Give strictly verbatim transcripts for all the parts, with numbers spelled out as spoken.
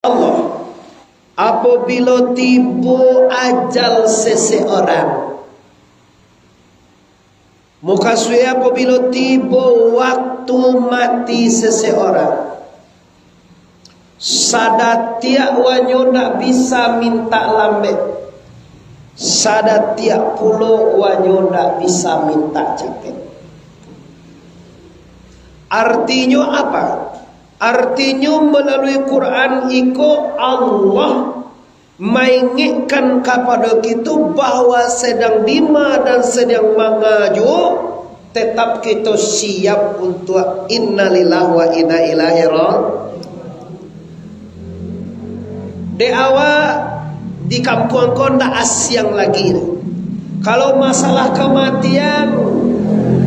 Allah, apabilo tibo ajal seseorang, mukasuik apabilo tibo waktu mati seseorang, sadatiak wanyo ndak bisa mintak lambek, sadatiak pulo wanyo ndak bisa mintak capek. Artinyo apa? Artinyo, malalui Quran iko, Allah maingekkan kapado kito bahwa sadang dima dan sadang manga juo, tetap kito siap untuak innalillahi wa inna ilaihi ra-, Dek awak di kampuang ko ndak asiang lagi. Kalau masalah kamatian,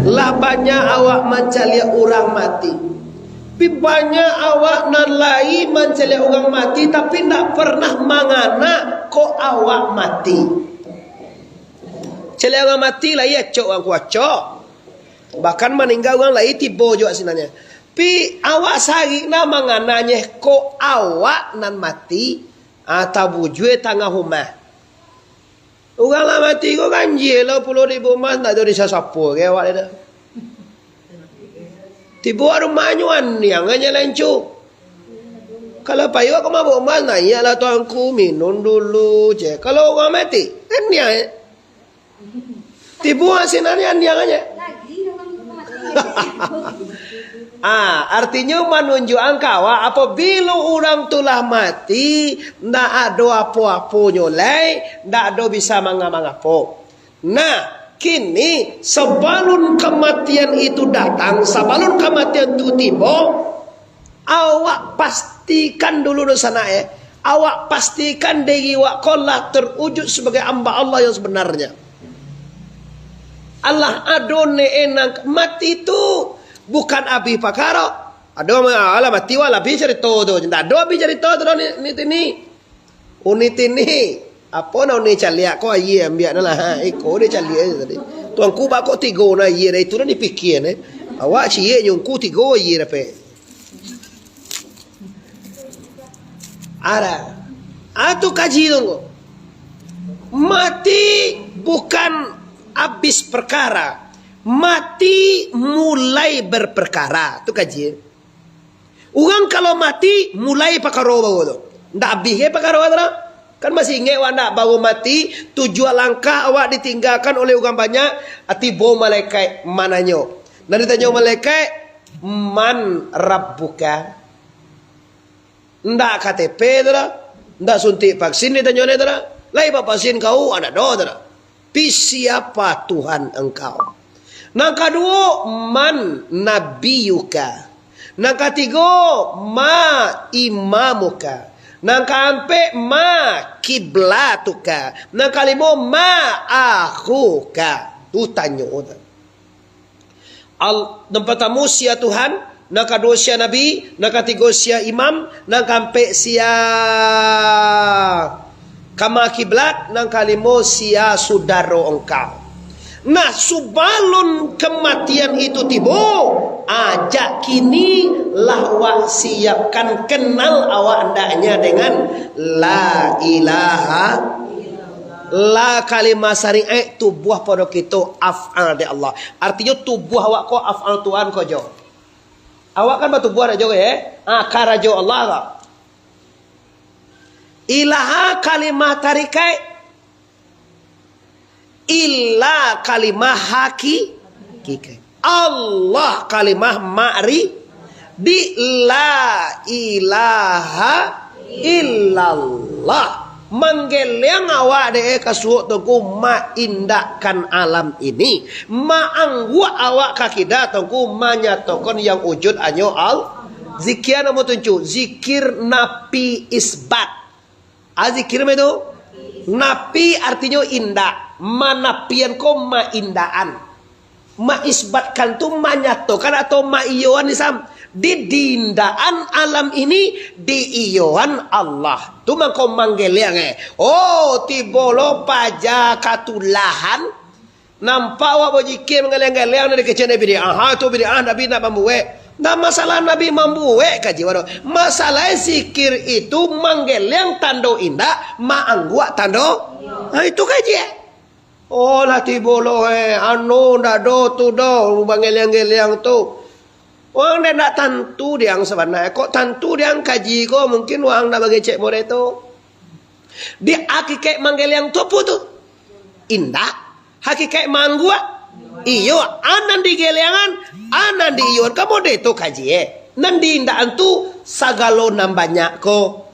lah banyak awak mancaliak urang mati. Tapi banyak awak nan lai mancaliak urang mati, tapi ndak pernah mangana kok awak mati. Caliak urang mati lai acok, urang ko acok. Bahkan maningga urang lai tibo juo sinan nyo. Pi awak sarik nah mangananyo kok awak nan mati, ah, tabujua tangah umah. Urang lah mati ko ganjia lo pulo di rumah, ndak ado disasapo ka awak tu. Tibo rumahnyo aniang aja lencu. Kalau payuak ka mabok rumah, naiaklah tuanku, minum dulu, ceh. Kalau urang mati, aniang. Tibo sinan ni andiang aja. Ah, artinyo manunjuakan ka awak, apabilo urang tu lah mati, ndak ado apo-aponyo lai, ndak ado bisa manga-mangapo. Nah, kini sabalun kamatian itu datang, sabalun kamatian tu tibo, awak pastikan dulu dunsanak, eh. Awak pastikan diri awak ko lah terwujud sabagai hamba Allah yang sabananyo. Alah ado ne enang mati tu bukan abih pakaro. Ado ma-, alah mati wak lah abih carito tu. Ndak ado abih carito tu doh ni, ni, ni. Uni tini, apo nan uni caliak ko aia ambiak nan lah, ha, iko dia caliak aja tadi. Tuanku bako tigo nan aia dah itu nan dipikia ni. Awak ciek nyungku tigo aia dapek. Ada. Ah, tu kaji tu ko. Mati bukan abih pakaro. Mati mulai bapakaro. Tu kaji. Urang kalau mati, mulai pakaro baru tu. Ndak abih ge pakaro tu doh. Kan masih ingek awak ndak, baru mati, tujuah langkah awak ditinggakan oleh urang banyak, tibo malaikat mananyo. Nan ditanyo malaikat, "Man rabbuka?" Ndak K T P tu doh. Ndak suntik vaksin ditanyo tu doh. Lai bavaksin kau, ndak ado tu doh. Pi siapa Tuhan engkau? Nan kaduo, man nabiyuka? Nan katigo, ma imamuka? Nan kaampek, ma kiblatuka? Nan kalimo, ma akhuka? Tu tanyo tu. Al-, nan partamo sia Tuhan, nan kaduo sia Nabi, nan katigo sia imam, nan kaampek sia kama kiblat, nan kalimo sia sudaro engkau. Nah, subalun kamatian itu tibo, ajak kini lah wak siapkan, kenal awak andaknya dengan la ilaha La kalimah syariat tubuah pado kito af'al dek Allah. Artinyo tubuah awak ko af'al Tuhan ko jo. Awak kan batubuah dak jo, eh? Ah, karajo Allah ko. Ilaha kalimah tarikat. Illa kalimah haki-, hakikat. Allah kalimah ma'ri-, di la ilaha illallah. Manggeliang awak dek e ka suok tu ngku maindakkan alam ini. Maangguak awak ka kida tu ngku manyatokan yang wujud anyo Allah. Zikir namo tuncu, zikir napi isbat. A zikir mah itu? Napi artinyo indak. Manapian ko maindakan. Maisbatkan tu manyatokan atau maiyoan, Isam. Di diindakan alam ini, diiyoan Allah. Tu mangko manggeliang, eh. Oh, tibo lo paja katulahan. Nampak awak bajikia manggeliang-geliang dari kecil dari bid'ah. Ha, tu bid'ah, Nabi nak mambuek. Ndak masalah Nabi mambuek kaji wado. Masalah zikir itu manggeliang tando indak, maangguak tando. Nah, itu kaji. Oh, lah tibo lo, eh. Anu, ndak do tu do, manggeliang-geliang tu. Wang dek ndak tantu diang sabananyo. Kok tantu diang kaji ko, mungkin wang ndak bagecek model tu. Di hakikaik manggeliang tu apo tu? Indak. Hakikaik maangguak? Iyo, anan digeliangan, anan diiyoan. Ka model tu kaji, eh. Nan diindakan tu sagalo nan banyak ko.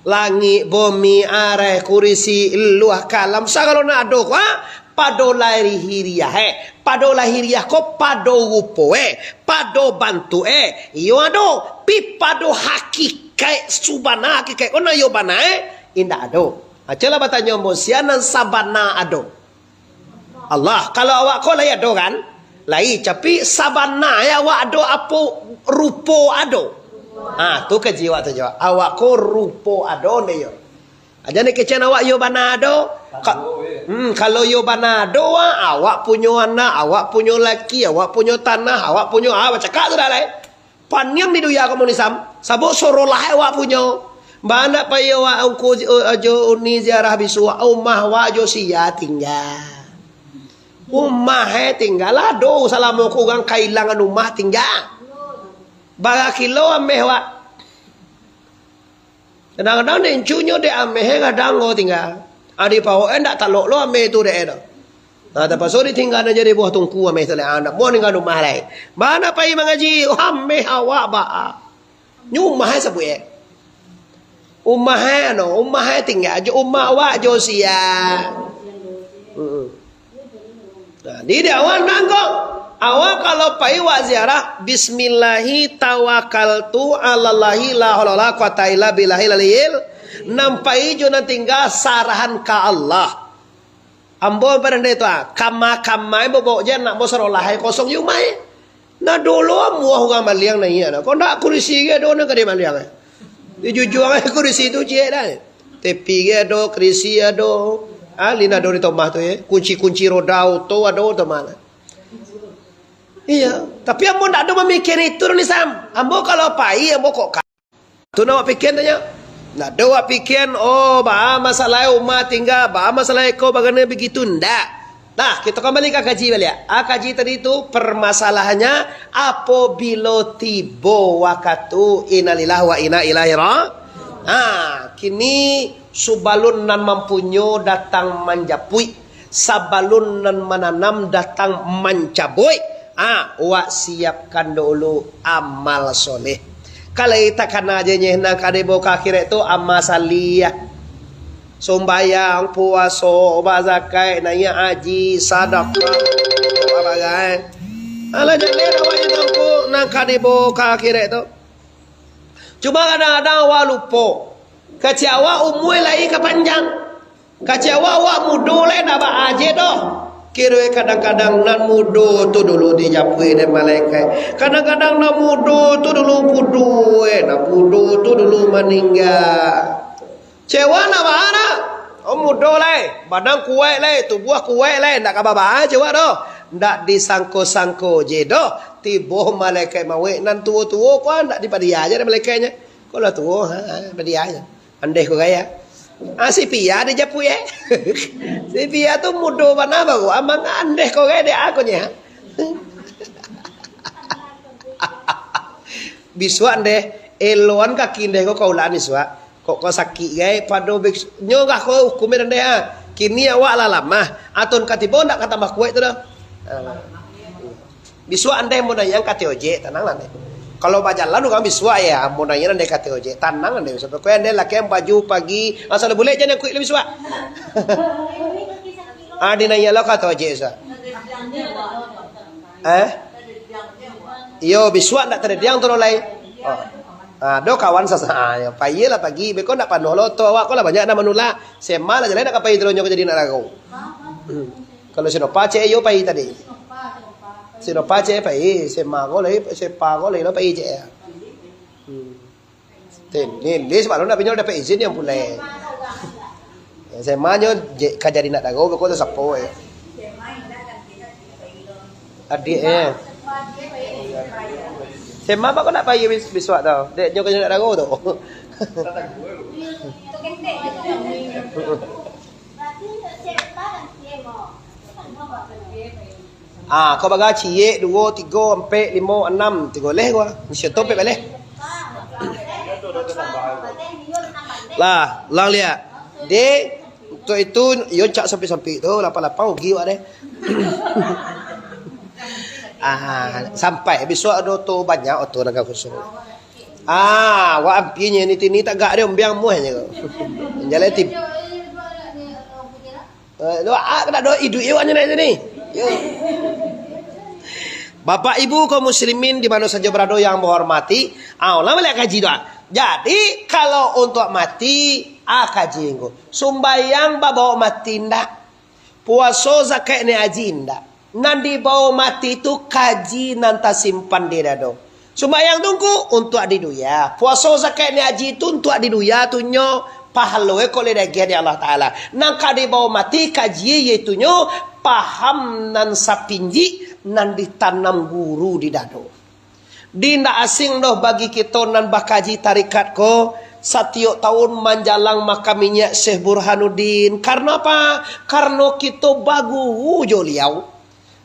Langik, bumi, arah, kurisi, luah, kalam, sagalo nan ado ko, ha? Pado lahiriah, eh. Pado lahiriah ko pado rupo, eh. Pado bantuk, eh. Iyo ado, pi pado hakikaik, subana hakikaik ko nan iyo bana, eh. Indak ado. Acolah batanyo ambo, sia nan sabana ado? Allah. Kalau awak ko lai ado kan? Lai, tapi sabana e awak ado apo rupo ado? Ha, tu kaji awak tu jo. Awak ko rupo ado nde yo. Aja ni kecen awak yo bana ado. Ka-, hmm, kalau yo bana ado, wa, awak punyo anak, awak punyo laki, awak punyo tanah, awak punyo, ah, bacakak tu dah lai. Paniang di dunia komunisam, sabab sorolah awak punyo. Bana pai awak ungku, ajo uni ziarah bisuak, umah awak jo sia tingga. Umah e tingga lah, do salamo ko urang kailangan umah tingga. Bara kilo ameh awak? Kadang-kadang dek incunyo dek ameh e gadang ko tingga. Adi pawok e ndak talok lo ameh tu dek e tu. Nah, tapaso ditingga nan jadi buah tungku ameh tu lai. Ah, ndak buah ningga rumah lai. Bana pai mangaji, ameh awak baa. Nyo umah e sabuik e. Umah e anu, umah e tingga jo umah awak jo sia. Heeh. Nah, di, di awak nangko. Awak kalau pai wak ziarah, "Bismillahi tawakkaltu alallahi la haula wala quwata illa billahil aliyil." Nan pai jo nan tingga sarahan ka Allah. Ambo barandai tu, ah, kama-kama e bobok je, nak mo sarolah e kosong je umah e. Nah, dulu amuah urang maliang naiak nah. Kok ndak kurisi ge ado nan ka dimaliang e. Dijujuang e kurisi tu ciek dah. Tepi ge ado, kurisi ado. Ah, lin ado di tomah tu ye. Kunci-kunci roda oto ado tomah lah. Iya, tapi ambo ndak ado mamikian itu doh, Nisam. Ambo kalau pai, ambo kok ka-, tu nan awak pikian tu nyo. Ndak ado awak pikian, oh, baa masalah umah tingga, baa masalah iko, bagana begitu, ndak. Nah, kita kembali ka kaji baliak. Ah, kaji tadi tu permasalahannya apabila tibo wakatu innalillahi wa inna ilaihi ra-, ha, kini subalun nan mampunyo datang manjapuik, sabalun nan mananam datang mancabuik, ah, wak siapkan dulu amal soleh. Kalau takana je nyeh nan ka dibawa ka akhirat tu amal salih. Sumbayang, puaso, bazakaik, naiak haji, sadakah, babagai. Alah jaleh awak je tangku nan ka dibawa ka akhirat tu. Cuma kadang-kadang awak lupo. Kecek awak umua lai ka panjang. Kecek awak, awak mudo lai ndak baa je doh. Kiro kadang-kadang nan mudo tu dulu dijapuik dek malaikat. Kadang-kadang nan mudo tu dulu puduik, nan puduik tu dulu maningga. Cewa nak baa nak? Oh, mudo lai, badan kuaik lai, tubuah kuaik lai, ndak ka baa cewa doh. Ndak disangko-sangko je doh, tibo malaikat mauik nan tuo-tuo ko ndak dipadia je dek malaikatnyo. Ko lah tuo, ha, ha, padia je. Andeh ko gaya. Ah, si Pia dijapuik, eh. Si Pia tu mudo bana baru, amang andeh ko gaya dek aku nya. Bisuak andeh, eloan kaki andeh ko kaulaan bisuak. Kok ko sakik gai pado bik-, nyo gah ko hukum andeh, ah. Kini awak lah lamah, atun ka tibo ndak ka tambah kuaik tu doh. Ah. Bisuak andeh ambo naiak ka ateh ojek, tanang lah andeh. Kalau bajalan urang bisuak ya, ambo naiak andeh ka ateh ojek, tanang andeh. Sampai kue andeh laki baju pagi, asal bulek jan kuik lah bisuak. Ah, dinaiak lo ka ateh ojek bisuak. Eh? Iyo, bisuak ndak tadadiang tu lo lai. Oh. Ah, do kawan sasa, ah, yo, pailah pagi, beko ndak panuah lo oto awak ko lah banyak nan manulak. Sema lah jaleh ndak ka pai tu lo nyo ka jadi nak lagu. Hmm. Kalau si Nopa cek yo pai tadi. Si Nopa cek pai, si Ma ko lai, si Pa ko lai lo pai cek ya. Hmm. Ten, ni, ni sebab lo nak pinjol dapat izin yang pulai. Ya, si Ma nyo je, ka jadi nak dago, beko tu sapo ya. Adik eh. Sema, baa kok ndak pai bis-, bisuak tu? Dek nyo kanyo nak daro tu. Ah, kau baga ciek, duo, tigo, ampek, limo, anam, tigo leh gua. Nyo tu ampek baleh. Lah, ulang liak. Dek, untuk itu, yo cak sampik-sampik tu, lapang-lapang ugi wak deh. Ah, sampai bisuak ado tu banyak oto naga kosong. Ah, wak ampinyo ni tini tagak dia umbiang muahnyo. Jalan tib-, Eh, doa kada doa iduik awaknyo nak itu ni. Yo. Bapak Ibu kaum muslimin di mana saja berada yang menghormati, ah, ulang baliak kaji doa. Jadi, kalau untuk mati, ah, kaji engko. Sumbayang babawa mati ndak? Puaso, zakat, ni haji ndak? Nan dibawa mati tu kaji nan tasimpan di dado. Sumbayang tu ngku untuak di dunia. Puaso, zakat, ni haji tu untuak di dunia tu nyo. Pahalo e kok lai diagiah di Allah Taala. Nan ka dibawa mati kaji, yaitu nyo paham nan sapinjik nan ditanam guru di dado. Di indak asing doh bagi kito nan bakaji tarikat ko, satiok taun manjalang makam inyiak Syekh Burhanuddin. Karano apa? Karano kito baguru jo liau.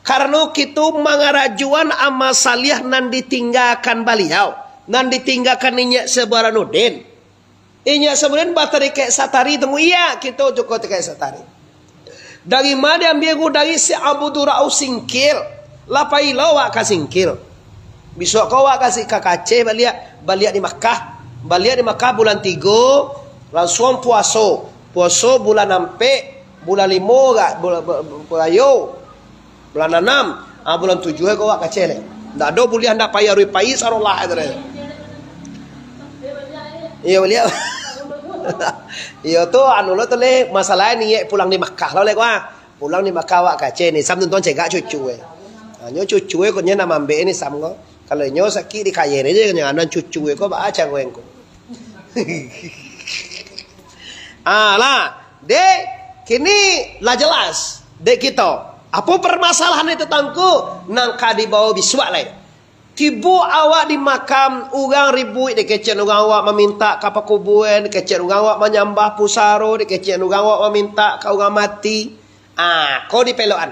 Karano kito mangarajoan amal saliah nan ditinggakan baliau, nan ditinggakan inyiak Syekh Burhanuddin. Inyiak Syekh Burhanuddin batarikat satari tu, iya, kito juo tarikat satari. Dari ma diambiak guru? Dari si Abdul Rauf Singkil. Lah pai lo awak ka Singkil. Bisuak ko awak ka si-, ka Aceh baliak, baliak di Makkah. Baliak di Makkah bulan tigo, langsuang puaso. Puaso bulan ampek, bulan limo ga, bulan, bu-, bu-, bulan ayo. Bulan anam, ah, bulan tujuah ko awak ka Aceh lai. Ndak ado buliah ndak pai, aruih pai sarolah tu lai. Iyo, baliak. Iyo tu, anu lo tu lai, masalah niat pulang di Makkah lo lai ko, ah. Pulang di Makkah awak ka Aceh ni, Sam tuntuang cegak cucu e. Ha, nyo cucu e ko nyo nak mambek ni Sam ko. Kalau nyo sakik di kaye ni je, nyo anan cucu e ko baa caro e ko. Ah, lah. Dek, kini lah jelas. Dek kito, apo permasalahan itu tangku nan ka dibawa bisuak lai? Tibo awak di makam, urang ribuik, dikecekan urang awak mamintak ka pakubuan, dikecekan urang awak manyambah pusaro, dikecekan urang awak mamintak ka urang mati. Ah, ko dipelokan.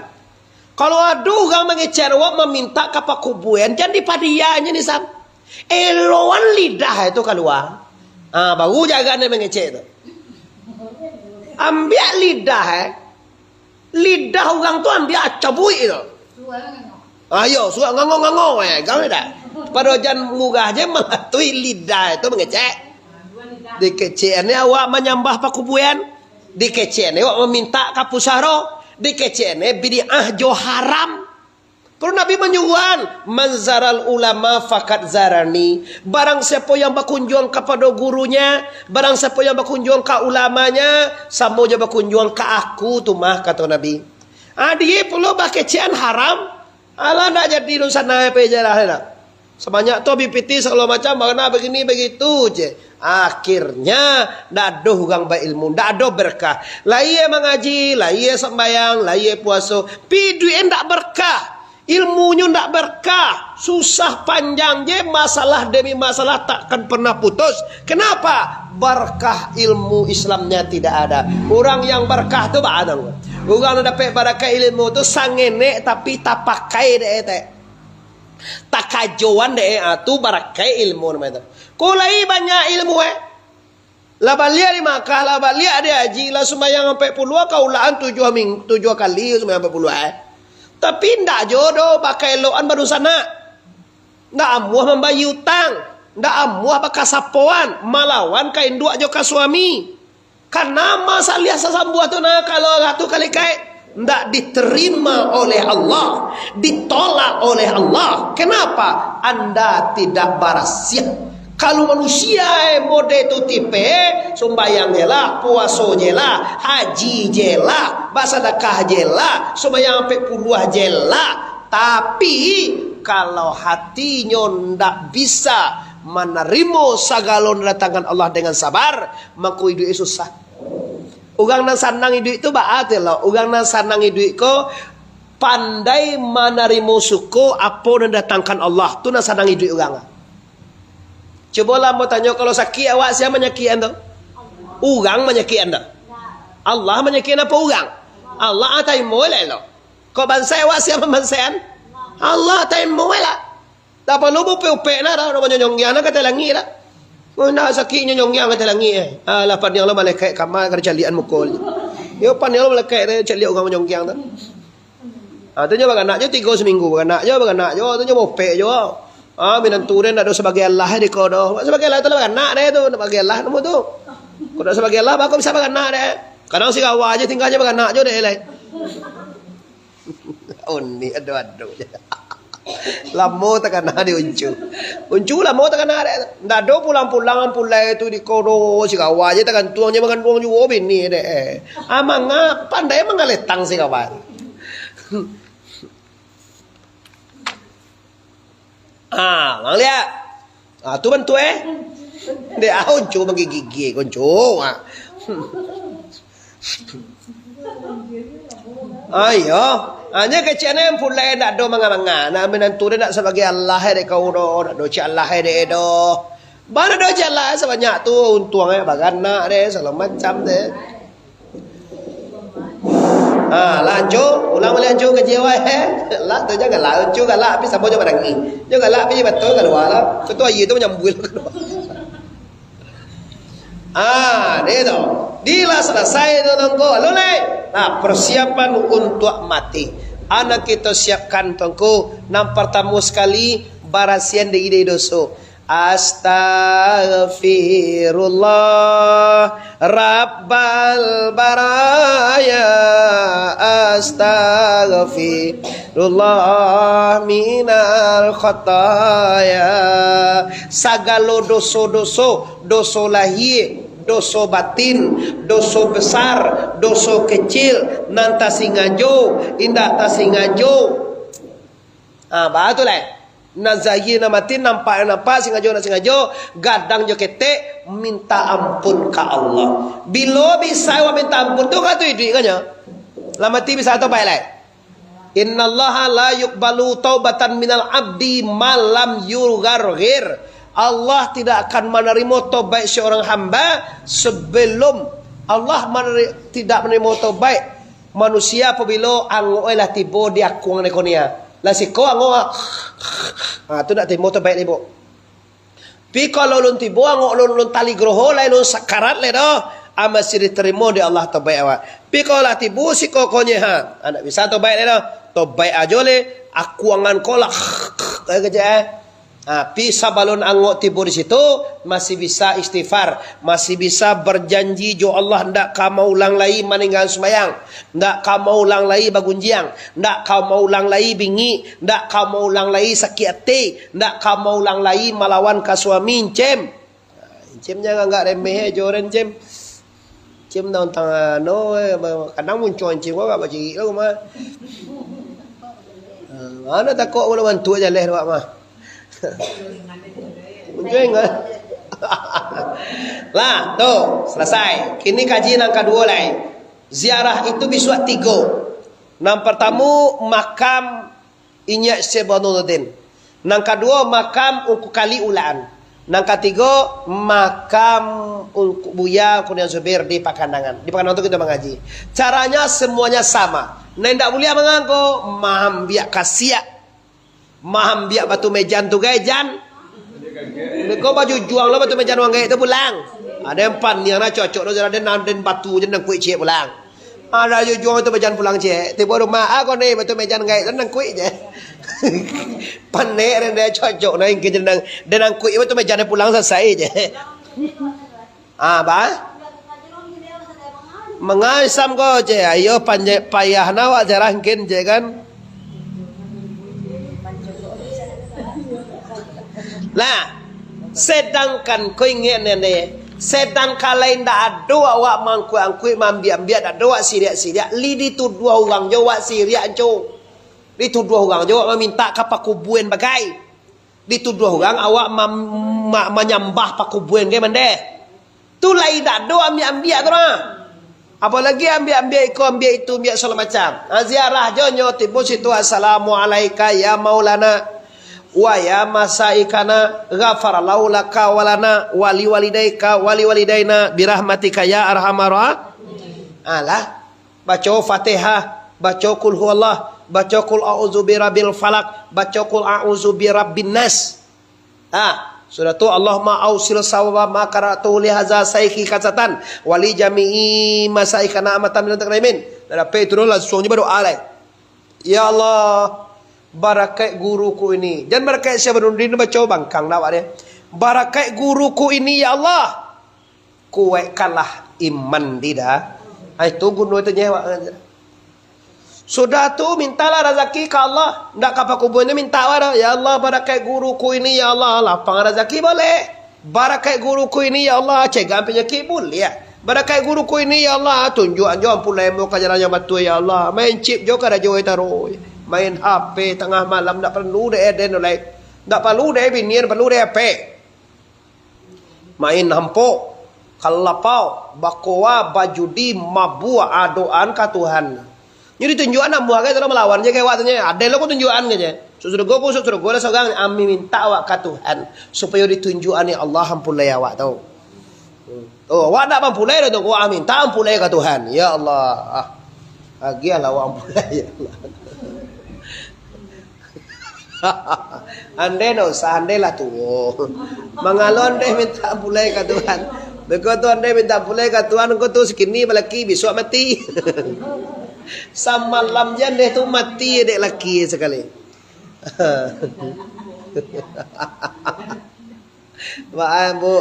Kalau ado urang mangecekan awak mamintak ka pakubuan, jan dipadianyo ni, Sam. Eloan lidah itu kalua. Ah, baru jagaan nan mangecek tu. Ambiak lidah, eh. Lidah urang tu ambiak cabuik tu. Ah, iyo, surak ngango-ngango, eh, kau ni dah. Pado jan murah je malatui lidah tu mangecek. Dikecekan ni awak manyambah pakubuan, dikecekan ni awak mamintak ka pusaro, dikecekan ni bid'ah jo haram. Kalau Nabi manyuruahan, "Man zaral ulama fakat zarani." Barang siapo yang bakunjuang kapado gurunya, barang siapo yang bakunjuang ka ulamanya, samo jo bakunjuang ka aku tu mah, kato Nabi. Ah, dia pulo bakecekan haram. Alah, ndak jadi dunsanak, pai je lah, dah. Sabanyak tu habis pitih sagalo macam, bagana bagini bagitu je. Akhirnya, ndak ado urang bailmu, ndak ado berkah. Lahia mangaji, lahia sambayang, lahia puaso, pi duit ndak berkah. Ilmunyo ndak berkah, susah panjang je, masalah demi masalah takkan pernah putus. Kenapa? Berkah ilmu Islamnya tidak ada. Urang yang berkah tu baa nan. Urang nan dapek barakat ilmu tu sangenek tapi tapakai dek etek. Takajoan dek, ah, tu barakat ilmu namonyo tu. Ko lai banyak ilmu, eh. Lah baliak di Makkah, lah baliak di haji, lah sumbayang ampek puluah, ka ulaan tujuah ming-, tujuah kali sumbayang ampek puluah, eh. Tapi ndak jo doh bakaelokan badunsanak. Ndak amuah mambayia utang, ndak amuah bakasapoan, malawan ka induak jo ka suami. Karano amal saliah sasambuah tu nah, kalau ratu kalikaik, ndak diterima oleh Allah, ditolak oleh Allah. Kenapa? Anda tidak barasiah. Kalau manusia, eh, mode tu tipe, sumbayang je lah, puaso je lah, haji je lah, basadakah je lah, sumbayang ampek puluah je lah. Tapi, kalau hatinyo ndak bisa manarimo sagalo nan didatangkan Allah dengan sabar, mako iduik susah. Urang nan sanang iduik tu baa tu lo? Urang nan sanang iduik ko pandai manarimo suko apo nan didatangkan Allah. Tu nan sanang iduik urang. Cubolah ambo tanyo, kalau sakik awak, sia manyakikan tu? Urang manyakikan tu? Allah manyakikan apo urang? Allah, ah, taimo lah lo. Kok bansaik awak, sia mambansaikan? Allah, taimo lah. Tak paralu baupek-upek nah, dah, dah manyonyonggiang nah ka ateh langik dah. Oh, indak sakik nyonyonggiang ka ateh langik, eh. Alah, paniang lo malaikat kama ka dicaliakan muko. Yo, paniang lo malaikat tu caliak urang manyonyonggiang tu. Ah, tu nyo baranak jo tigo saminggu, baranak jo, baranak jo, tu nyo baupek jo. Ah, minantu den ndak ado sabagai Allah di ko doh. Sabagai Allah tu lah baranak deh tu, ndak sabagai Allah namo tu. Kok ndak sabagai Allah, baa kok bisa baranak deh? Kadang si gawa aja tinggal je baranak jo deh lai. Oni ado-ado je. Lamo takana di Uncu. Uncu lamo takana dek. Ndak ado pulang-pulang, pulai tu di ko doh, si gawa je tagantuang je, maganduang juo bini dek. Ah, manga, pandai mangaletang si gawa. Ah, bang liak. Ah, tu bantuak, eh. Dek, ah, Uncu manggigik-gigik, Uncu. Ah. Ah, iyo. Hanyo kecek nan pulai ndak ado manga-manga. Nak minantu dek ndak sabagai Allah dek kau doh, ndak ado cik Allah dek doh. Bana ado cik Allah sabanyak tu, untuang eh, baranak deh, sagalo macam deh. Ha, lah Uncu, ulang baliak Uncu kaji awak, eh. Lah tu jan galak, Uncu galak, tapi samo jo manangih. Jo galak, tapi batua kalua lah. Ketua aia tu manyambuih kalua. Ah, deh tu. Dilah salasai tu tongko. Lalu lai. Nah, persiapan untuak mati. Anak kito siapkan tongko. Nan partamo sakali, barasiahan diri dari doso. Astaghfirullah Rabbal baraya, astaghfirullah minal khataya. Sagalo doso-doso, doso lahia, doso batin, doso besar, doso kecil, nan tasingajo, indak tasingajo. Ah, baa tu lai. Nan zahia, nan batin, nampak, nan nampak, singajo, indak singajo, gadang jo ketek, minta ampun ka Allah. Bilo bisa awak minta ampun tu, ka tu iduik ka nyo. Lah mati bisa tobaik lai. Innallaha la yuqbalu taubatan minal abdi ma lam yugharghir. Allah tidak akan manarimo tobaik seorang hamba sebelum Allah manari-, tidak manarimo tobaik manusia apabilo angok e lah tibo di akuang deko nia. Lah siko angok, ah, tu ndak tarimo tobaik ni, Bu. Pi kalau lun tibo angok lun, lun tali groho lai, lun sakarat lai doh, ah, masih ditarimo dek Allah tobaik awak. Pi kalau lah tibo siko ko nye, ha, ah, ndak bisa tobaik lai doh. Tobaik ajo lai, akuangan ko lah, kecek, eh. Ha, pi sabalun angok tibo di situ, masih bisa istighfar, masih bisa berjanji jo Allah, ndak ka maulang lai maninggalan sumbayang, ndak ka maulang lai bagunjiang, ndak ka maulang lai bingik, ndak ka maulang lai sakik ati, ndak ka maulang lai malawan ka suami, Encim. Ha, Encim jan anggak remeh jo den, Encim. Encim tantang anu, eh, kadang muncuang Encim ko agak bacirik lah mah. Ha, mano takok, mano bantuak jaleh awak mah. Muncuang, ah. Lah, tu, salasai. Kini kaji nan kaduo lai. Ziarah itu bisuak tigo. Nan partamo, makam Inyiak Syekh Burhanuddin. Nan kaduo, makam Ungku Kali Ulaan. Nan katigo, makam Ungku Buya Kurnia Zubair di Pakandangan. Di Pakandangan tu kito mangaji. Caranya semuanya sama. Nan indak buliah mangangko, maambiak kasiak. Maambiak batu mejan tu gai, jan. Beko bajujuang lo batu mejan wang gaek tu pulang. Ado nan paniang lah cocok tu, jan ado nan, den batu jan nan kuik ciek pulang. Ado jujuang batu mejan pulang ciek. Tibo rumah, ah, ko ni batu mejan gaek tu nan kuik je. Panek den, den cocok nah, ingkin jan nan, den nan kuik batu mejan pulang salasai je. Ah, ba? Mangasam ko, ceh. Ayo, panje-, payah na awak jarah ngkin, ceh, kan? Nah, sedangkan ko ingek nene, sedangkan lai ndak ado awak mangkuik-angkuik, mambiak-ambiak, ndak ado awak siriak-siriak, li dituduah urang jo awak siriak, Nco. Dituduah urang jo awak mamintak ka pakubuan bagai. Dituduah urang awak mam-, ma-, manyambah pakubuan gai mandeh. Tu lai dak ado ambiak-ambiak tu nah. Apolagi ambiak-ambiak iko, ambiak itu, ambiak sagalo macam. Ha, ziarah jo nyo tibo situ, "Assalamualaika ya Maulana." Wa ya masaikana, ghafarallahu laka walana, wali walidaika, wali walidaina, birahmatika ya arhamar ra-, Alah, baco Fatihah, baco Qul Huwallah, baco Qul A'udzu Birabbil Falaq, baco Qul A'udzu Birabbin Nas. Ah, sudah tu, Allahumma ausil sawaba ma qara'tuhu li hadza saikhi kasatan, wali jami'i masaikana amatan minal takrimin. Dah dapek itu, langsung je badoa lai. Ya Allah, barakaik guruku ini. Jan barakaik Syekh Burhanuddin baco bangkang dah awak dia. Barakaik guruku ini, ya Allah, kuaikkanlah iman di da. Ah, itu guno itu nyewa. Sudah tu, mintalah razaki ka Allah. Ndak ka pakubuan tu minta awak doh. Ya Allah, barakaik guruku ini, ya Allah, lapang razaki boleh. Barakaik guruku ini, ya Allah, cegah panyakik buliah. Barakaik guruku ini, ya Allah, tunjuakan jo ampulai mo ka jalan yang batua, ya Allah. Main chip jo karajo taruih. Main H P tangah malam, ndak paralu dek eden tu lai. Ndak paralu dek binian, paralu dek H P. Main hampok, kalapau, bakoa, bajudi, mabua, adoan ka Tuhan. Nyo ditunjuakan amuah gai, kalau malawan je ka awak tu nyo. Ado lo ko tunjuakan ka je. Masuk surga ko, masuk surga lah sorang. Ami minta awak ka Tuhan, supayo ditunjuakan dek Allah ampulai awak tu. Oh, awak ndak mampulai doh tu, ko, ah, minta ampulai ka Tuhan. Ya Allah. Ah. Agiahlah awak ampulai, ya Allah. Andai ndak usah, andai lah tuo. Mangalo andai minta ampulai ka Tuhan. Beko tu andai minta ampulai ka Tuhan, ko tu sakini balaki, bisuak mati. Samalam je andai tu mati dek laki sakali. Baa, Bu?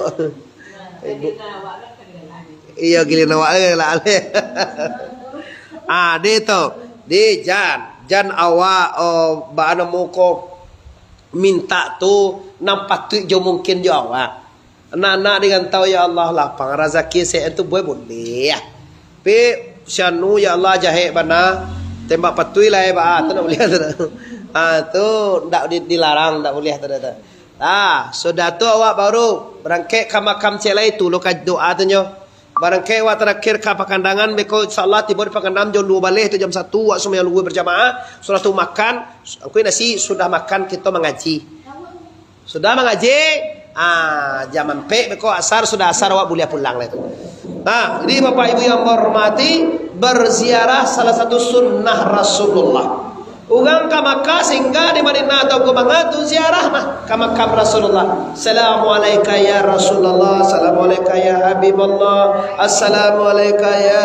Ibu. Iyo, giliran awak lah, lah. Ah, di tu. Di jan, jan awak, oh, baa namo ko, minta tu nan patuik jo mungkin jo awak. Anak-anak di rantau, ya Allah, lapang razaki, se tu buai buliah. Tapi si anu, ya Allah, jahek bana, tembak patuih lah, eh, baa, tu ndak buliah tu. Ah, tu ndak di-, dilarang, ndak buliah tu, tu. Ah, sudah tu awak baru barangkek ka makam ciek lai, tu lo ka doa tu nyo. Barangkek awak tarakhir ka pakandangan, beko insyaallah tibo di pakandangan jam duo baleh atau jam satu, awak sumbayang luhua berjamaah, sudah tu makan, angku nasi, sudah makan kito mangaji. Sudah mangaji, ah, jam ampek beko asar, sudah asar awak buliah pulang lai tu. Nah, jadi Bapak Ibu yang berhormati, berziarah salah satu sunnah Rasulullah. Urang ka Makkah singgah di Madinah atau ka Makkah tu ziarah mah ka makam Rasulullah. Assalamualaika ya Rasulullah, assalamualaika ya Habiballah, assalamualaika ya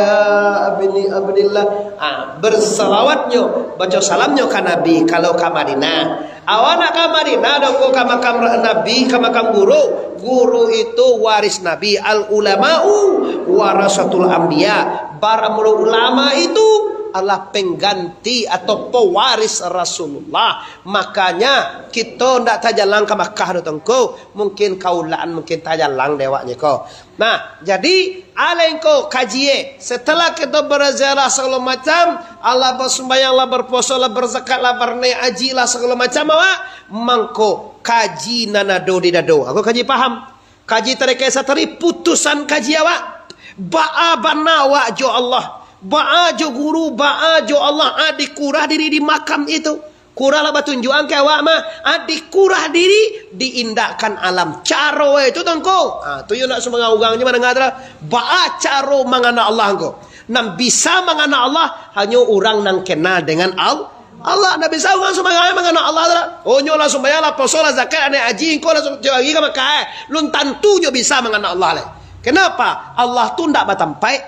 Abni Abdillah. Ah, bersalawatnyo, baco salamnyo ka Nabi kalau ka Madinah. Awak nak ka Madinah, dongko ka makam Nabi, ka makam guru. Guru itu waris Nabi, al ulamau warasatul anbiya. Para ulama itu adalah pengganti atau pewaris Rasulullah. Makanya, kito ndak tajalang ka Makkah doh, Tuangku. Mungkin kaulaan, mungkin tajalang dek awaknyo ko. Nah, jadi, alai ko kaji, eh. Setelah kito berziarah sagalo macam, alah basumbayang, lah berpuaso, lah berzakat, lah barnaik haji, lah sagalo macam awak, mangko kaji nan ado di dado. Aku kaji paham. Kaji tarikek satari, putusan kaji awak. Baa bana awak jo Allah. Baa jo guru, baa jo Allah. Ah, dikurah diri di makam itu. Kurah lah batunjuakan ka awak mah. Ah, dikurah diri, diindakkan alam. Caro itu, Tuangku. Ah, tu yo nak sumbayang urang je mandanga tu lah. Baa caro mangana Allah ko. Nan bisa mangana Allah, hanyo urang nan kenal dengan Al-, Allah. Ndak bisa urang sumbayang mangana Allah tu lah. Oh, nyo lah sumbayang, lah puaso, lah zakat, naik haji, engkau lah tiok hari ka Makkah, eh. Lun tantu nyo bisa mangana Allah lai. Kenapa? Allah tu ndak batampaik.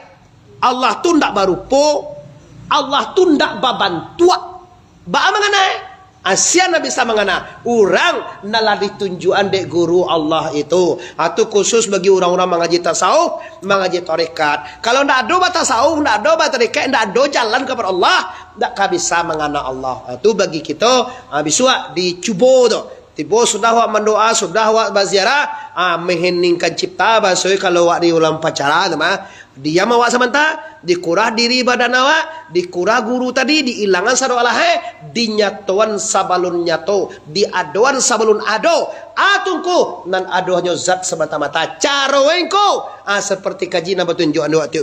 Allah tu ndak barupo. Allah tu ndak babantuak. Baa mangana, eh? Asia nan bisa mangana. Urang nan lah ditunjuakan dek guru Allah itu. Ha, tu khusus bagi urang-urang mangaji tasawuf, mangaji tarekat. Kalau ndak ado batasawuf, ndak ado batarikat, ndak ado jalan kapado Allah, ndak ka bisa mangana Allah. Ha, tu bagi kito, ha, bisuak dicubo tu. Tibo sudah awak mandoa, sudah awak baziarah, ha, maheningkan cipta, bahaso kalau awak di ulang upacara tu mah. Diam awak samanta, dikurah diri badan awak, dikurah guru tadi, diilangan sado alahai, dinyatoan sabalun nyato, diadoan sabalun ado. Ah, Tuangku, nan ado hanyo zat samata-mata. Caro engko, ah, seperti kaji nan batunjuakan dek awak tiok minggu.